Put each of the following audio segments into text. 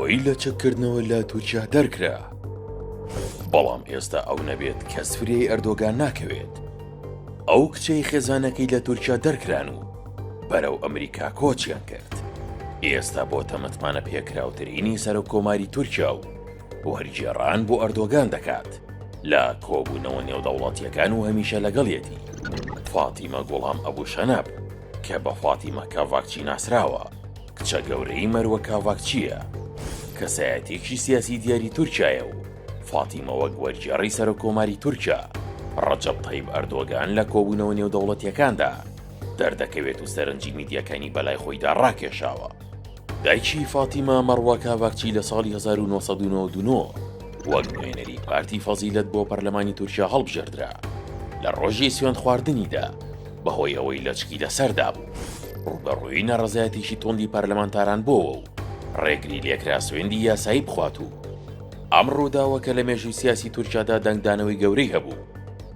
بەهۆی لەچەککردنەوە لە تورکیا دەرکرا، بەڵام ئێستا ئەو نەبێت کەس فریای ئەردۆگان ناکەوێت. ئەو کچەی خێزانەکەی لە تورکیا دەرکران و بەرەو ئەمریکا کۆچیان کرد، ئێستا بۆتە متمانە پێکراوترینی سەرۆک کۆماری تورکیا و وەرگێڕان بۆ ئەردۆگان دەکات لە کۆبوونەوە نێودەوڵەتییەکان و هەمیشە لەگەڵیەتی. فاتیمە گوڵام ئەبو شەنەب کە بە فاتیمە کاڤاکچی ناسراوە، کچە گەورەی مەروە کاڤاکچییە، کەسایەتییەکی سیاسی دیاری تورکیایە و فاتیمە وەک وەرگێڕی سەرۆککۆماری تورکیا، ڕەجەب تەیب ئەردۆگان لە کۆبوونەوە نێودەوڵەتییەکاندا دەردەکەوێت و سەرنجی میدیاکانی بەلای خۆیدا ڕاکێشاوە. دایکی فاتیمە مەڕوە کاڤاکچی لە ساڵی 1999 وەک نوێنەری پارتی فەزیلەت بۆ پەرلەمانی تورکیا هەڵبژێردرا. لە ڕۆژی سوێندخواردنیدا بەهۆی ئەوەی لەچکی لەسەردا بوو، ڕووبەڕووی ناڕەزایەتیی توندی پەرلەمانتاران بۆوە و ڕێگری لێکرا سوێندی یاسایی بخوات و ئەم ڕووداوە کە لە مێژووی سیاسی تورکیادا دەنگدانەوەی گەورەی هەبوو،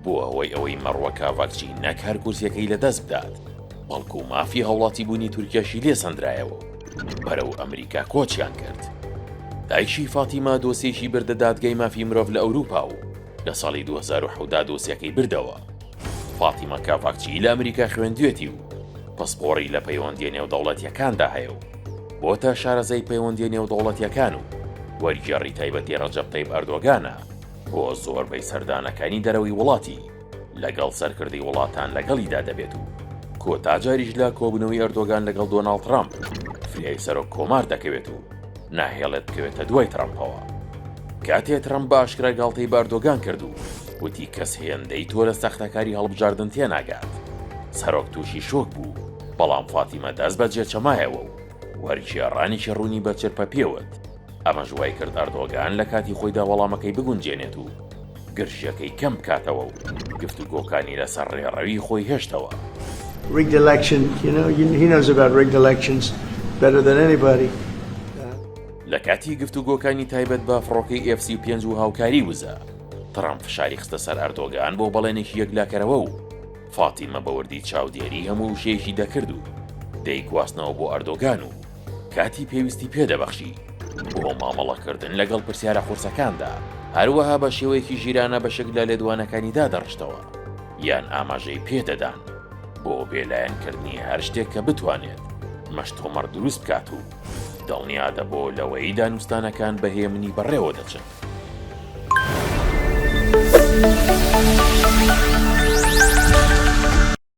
بووە هۆی ئەوەی مەڕوە کاڤاکچی نەک هەر کورسیەکەی لەدەست بدات، بەڵکو مافی هاوڵاتیبوونی تورکیاشی لێ سەندرایەوە و بەرەو ئەمریکا کۆچیان کرد. دایکی فاتیمە دۆسیەکی بردە دادگای مافی مرۆڤ لە ئەوروپا و لە ساڵی 2017 دۆسیەکەی بردەوە. فاتیمە کاڤاکچی لە ئەمریکا خوێندوێتی و پسپۆڕی لە پەیوەندییە نێودەوڵەتییەکاندا هەیە و بۆتە شارەزای پەیوەندییە نێودەوڵەتییەکان و وەرگێڕی تایبەتی ڕەجەب تەیب ئەردۆگانە بۆ زۆربەی سەردانەکانی دەرەوەی وڵاتی لەگەڵ سەرکردەی وڵاتان لەگەڵیدا دەبێت و کۆتا جاریش لە کۆبوونەوەی ئەردۆگان لەگەڵ دۆناڵد ترەمپ فریای سەرۆک کۆمار دەکەوێت و ناهێڵێت بکەوێتە دوای ترەمپەوە. کاتێ ترەمپ بە ئاشکرا گاڵتەی بە ئەردۆگان کرد و وتی کەس هێندەی تۆ لە ساختەکاری هەڵبژاردن تێناگات، سەرۆک تووشی شۆک بوو، بەڵام فاتیمە دەست بەجێ چەمایەوە و وەرگێڕانێکی ڕوونی بە چرپە پێوت، ئەمەش وایکرد ئەردۆگان لە کاتی خۆیدا وەڵامەکەی بگونجێنێت و گرژییەکەی کەم بکاتەوە و گفتوگۆکانی لەسەر ڕێڕەوی خۆی هێشتەوە. Rigged election, you know, he knows about rigged elections better than anybody. لە کاتی گفتوگۆکانی تایبەت بە فڕۆکەی ئێف 35 و هاوکاری وزە، ترەمپ فشاری خستە سەر ئەردۆگان بۆ بەڵێنێکی یەکلاکەرەوە و فاتیمە بە وردی چاودێری هەموو وشەیەکی دەکرد و دەیگواستنەوە بۆ ئەردۆگان و کاتی پێویستی پێدەبەخشی بۆ مامەڵەکردن لەگەڵ پرسیارە قورسەکاندا، هەروەها بە شێوەیەکی ژیرانە بەشێک لە لێدوانەکانی دادەڕشتەوە یان ئاماژەی پێدەدان بۆ بێلایەنکردنی هەر شتێک کە بتوانێت مشتومڕ دروست بکات و دڵنیا دەبۆ لەوەی دانوستانەکان بە هێمنی بەڕێوە دەچن.